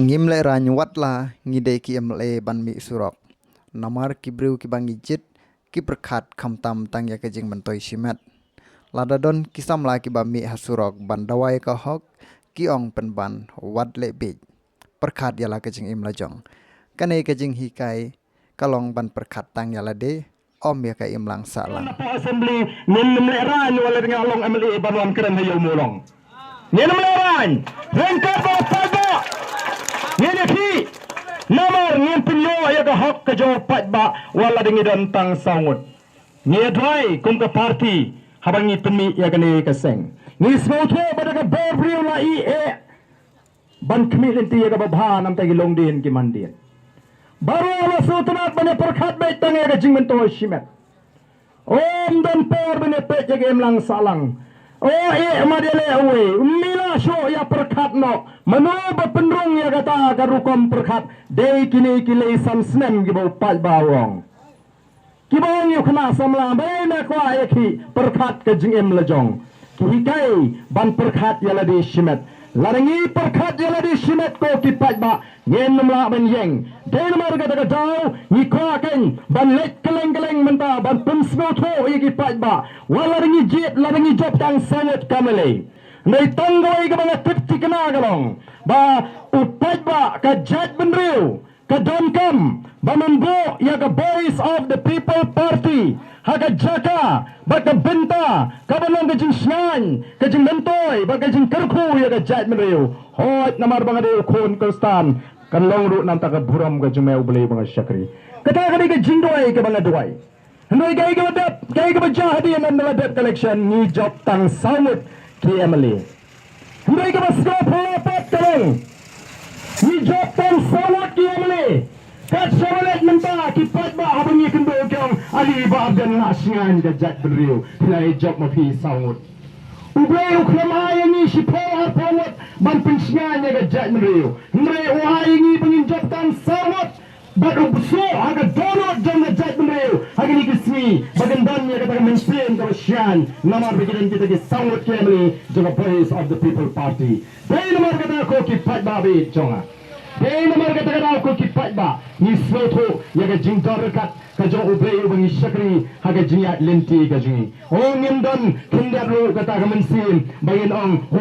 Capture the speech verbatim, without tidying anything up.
Ngim lehrain wat la ngi dei ki M L A ban mih surok. Namar ki briew kiba ngi jied ki pyrkhat khamtam tang ïa ka jingmyntoi shimet. Lada don ki samla kiba mih ha surok ban dawa ïa ka hok, ki ong pynban wat leh bieit. Pyrkhat ïa la ka jingim la jong. Kane ka jinghikai ka long ban pyrkhat tang ïa lade, ym ïa ka imlang sahlang. Napa assembly ngin ym lehrain wat la dang long M L A ban wan kren ha ïew Mawlong. Ngin ym lehrain. Ryngkat bad paidbah ngin ïakhih. Namar ngin pynïoh ïa ka hok ka jong paidbah wat la dang ngi don tang saw ngut. Ngi duwai kum ka party haba ngi pynmih ïa kane ka seng. Ngi sngewthuh ba da ka bor briew la ïeh ban khmih lynti ïa kaba bha namar ki longdien ki mandien. Baroh la sngewtynnat ban ïa pyrkhat beit tang ïa ka jingmyntoi shimet. Ym don por ban ïa peit ïa ka imlang sahlang. O eh, ma dei leh uwei, ym mih la shuh ïa pyrkhat noh. Mano ba pynrung ïa kata ka rukom pyrkhat, dei kine ki lei san snem kiba u paidbah u ong. Kiba ong ïa u khynnah samla, balei me kwah ïakhih, pyrkhat ka jingim la jong. Ki hikai ban pyrkhat ïa lade shimet. Lada ngi pyrkhat ïa lade shimet ko ki paidbah, ngin ym lah ban ïeng. Dei namar kata ka daw ngi kwah kein ban leit kylleng kylleng mynta ban pynsngewthuh ïa ki paidbah. Wat lada ngi jied, lada ngi jop tang saw ngut ka M L A. Hynrei tang kawei kaba nga tip thikna ka long ba u paidbah ka jaitbynriew ka donkam ba men buh ïa ka Voice of the People Party ha ka jaka bad ka bynta kaba long ka jingshngaiñ, ka jingmyntoi bad ka jingkyrkhu ïa ka jaitbynriew. Hooid, namar ba nga dei u khun Khristan, kan long ruh namar ka burom ka jong me U Blei ba nga shakri. Kata ka dei ka jingduwai kaba nga duwai. Hynrei kaei kaba dep, kaei kaba jia hadien ynda la dep ka election, ngi jop tang saw ngut ki M L A. Hynrei kaba sngewphylla pat ka long, ngi jop tang saw ngut ki M L A. Kat shaba leit mynta ki paidbah haba ngi kynduh ki ong, ale Bah Ardent, la shngaiñ ka jaitbynriew, phi la ïa jop ma phi saw ngut. U Blei u khlem ai ïa ngi shiphew arphew ngut ban pynshngaiñ ïa ka jaitbynriew. Hynrei u ai ïa ngi ba ngin jop tang saw ngut. Bad u bsuh ha ka dohnud jong ka jaitbynriew ha kine ki sngi ba kan don ïa kata ka mynsiem kaba shngaiñ namar ba ki don kita ki saw ngut ki M L A jong ka Voice of the People Party. Dei namar kata ko ki paidbah ba ïeit jong nga, dei namar kata ka daw ko ki paidbah ngi sngewthuh ïa ka jingdon ryngkat ka jong U Blei uba ngi shakri ha ka jingïaid lynti ka jong ngi. O ngim don khyndiat ruh kata ka mynsiem ba ngin ong